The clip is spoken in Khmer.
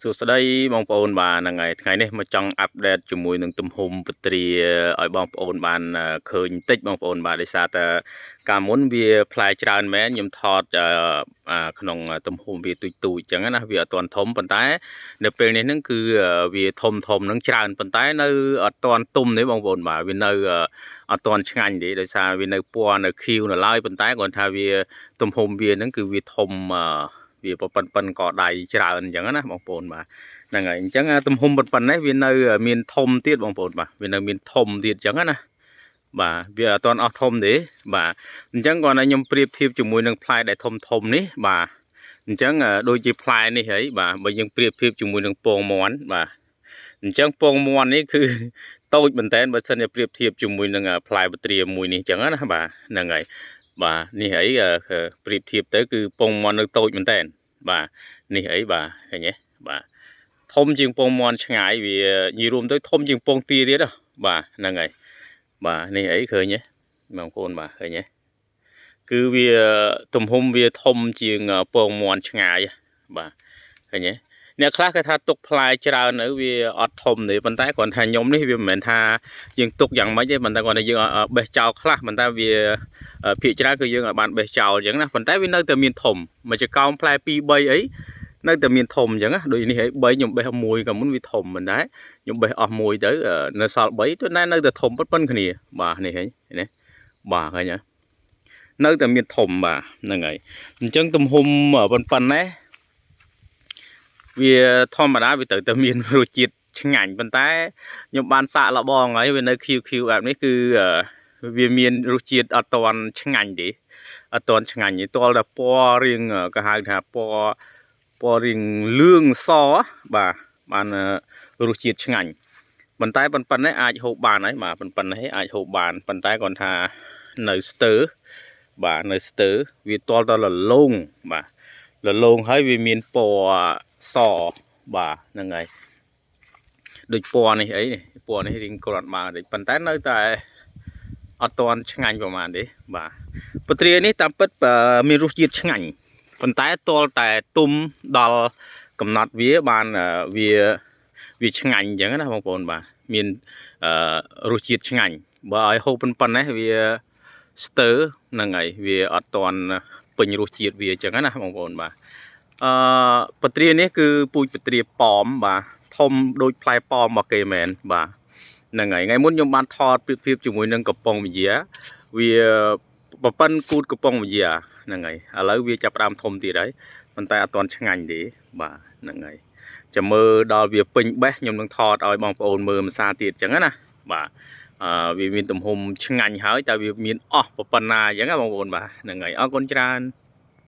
សួស្តីបងប្អូនបាទហ្នឹងហើយថ្ងៃនេះមកចង់ update ជាមួយនឹងទំហំពទ្រាឲ្យបងប្អូនបានឃើញបន្តិចបងប្អូនបាទដោយសារតែកាលមុនវាផ្លែច្រើនមែនខ្ញុំថតក្នុងទំហំវាទូចទូចអញ្ចឹងណាវាអត់ទាន់ធំប៉ុន្តែនៅពេលនេះហ្នឹងគឺវាធំធំហ្នឹងច្រើនប៉ុន្តែនៅអត់ទាន់ទុំទេបងប្អូនបាទវានៅអត់ទាន់ឆ្ងាញ់ទេដោយសារវានៅពណ៌នៅខៀវនៅឡើយប៉ុន្តែគ្រាន់ថាវាទំហំវាហ្នឹងគឺវាធំវាប៉ុនប៉ុនកដៃច្រើនអញ្ចឹងណាបងប្អូនបាទហ្នឹងហើយអញ្ចឹងទំហំប៉ុណ្ណេះវានៅមានធំទៀតបងប្អូនបាទវានៅមានធំទៀតអញ្ចឹងណាបាទវាអត់ទាន់អស់ធំទេបាទអញ្ចឹងគាត់ឲ្យខ្ញុំប្រៀបធៀបជាមួយនឹងផ្លែដែលធំធំនេះបាទអញ្ចឹងដូចជាផ្លែនេះហីបាទបើយើងប្រៀបធៀបជាមួយនឹងពងមាន់បាទអញ្ចឹងពងមាន់នេះគឺតូចមែនតើបើសិនជាប្រៀបធៀបជាមួយនឹងផ្លែបត្រាមួយនេះអញ្ចឹងណាបាទហ្នឹងហើយបាទនេះអីប្រៀបធៀបទៅគឺពងមាន់នៅតូចមែនតើបាទនេះអីបាទឃើញទេបាទធំជាងពងមាន់ឆ្ងាយវានិយាយរួមទៅធំជាងពងទាទៀតបាទហ្នឹងហើយបាទនេះអីឃើញទេបងប្អូនបាទឃើញទេគឺវាទំហំវាធំជាងពងមាន់ឆ្ងាយបាទឃើញទេអ្នកខ្លះគេថាទុកផ្លែច្រើនទៅវាអត់ធំទេប៉ុន្តែគ្រាន់ថាខ្ញុំនេះវាមិនមែនថាយើងទុកយ៉ាងម៉េចទេប៉ុន្តែគ្រាន់តែយើងបេះចោលខ្លះប៉ុន្តែវាភាគច្រើនគឺយើងឲ្យបានបេះចោលអញ្ចឹងណាប៉ុន្តែវានៅតែមានធំមួយចកោមផ្លែ2 3អីនៅតែមានធំអញ្ចឹងណាដូចនេះអី3ខ្ញុំបេះមួយក៏មុនវាធំមិនដែរខ្ញុំបេះអស់មួយទៅនៅសល់3ទៅនៅតែធំប៉ុនគ្នាបាទនេះហីនេះបាទឃើញទេនៅតែមានធំបាទហ្នឹងហើយអញ្ចឹងទំហំប៉ុនប៉ុណ្ណេះវាធម្មតាវាត្រូវតែមានរសជាតិឆ្ងាញ់ប៉ុន្តែខ្ញុំបានសាកល្បងហើយវានៅ QQ បែបនេះគឺវាមានរសជាតិអត់ទាន់ឆ្ងាញ់ទេអត់ទាន់ឆ្ងាញ់ទេទាល់តែពណ៌រៀងគេហៅថាពណ៌ពណ៌រៀងលឿងសបាទបានរសជាតិឆ្ងាញ់ប៉ុន្តែប៉ុណ្ណេះអាចហូបបានហើយបាទប៉ុណ្ណេះអាចហូបបានប៉ុន្តែគាត់ថានៅស្ទើបាទនៅស្ទើវាទាល់តែលលងបាទលលងហើយវាមានពណ៌សបាទហ្នឹងហើយដូចពណ៌នេះអីនេះពណ៌នេះរៀងគ្រាន់បើតិចប៉ុន្តែនៅតែអត់ទាន់ឆ្ងាញ់ប្រហែលទេបាទពទ្រានេះតាមពិតមានរសជាតិឆ្ងាញ់ប៉ុន្តែទាល់តែទុំដល់កំណត់វាបានវាវាឆ្ងាញ់អញ្ចឹងណាបងប្អូនបាទមានរសជាតិឆ្ងាញ់បើឲ្យហូបប៉ុណ្ណេះវាស្ទើហ្នឹងហើយវាអត់ទាន់ពេញរសជាតិវាអញ្ចឹងណាបងប្អូនបាទអឺពទ្រានេះគឺពូជពទ្រាប៉មបាទធំដូចផ្លែប៉ោមរបស់គេមែនបាទហ្នឹងហើយថ្ងៃមុនខ្ញុំបានថតប្រៀបធៀបជាមួយនឹងកំប៉ុងវិយាវាប្រប៉ិនគូតកំប៉ុងវិយាហ្នឹងហើយឥឡូវវាចាប់ផ្ដើមធំទៀតហើយប៉ុន្តែអត់ទាន់ឆ្ងាញ់ទេបាទហ្នឹងហើយចាំមើលដល់វាពេញបេះខ្ញុំនឹងថតឲ្យបងប្អូនមើលភាសាទៀតអញ្ចឹងណាបាទអឺវាមានទំហំឆ្ងាញ់ហើយតែវាមានអស់ប៉ុណ្ណាអញ្ចឹងណាបងប្អូនបាទហ្នឹងហើយអរគុណច្រើន។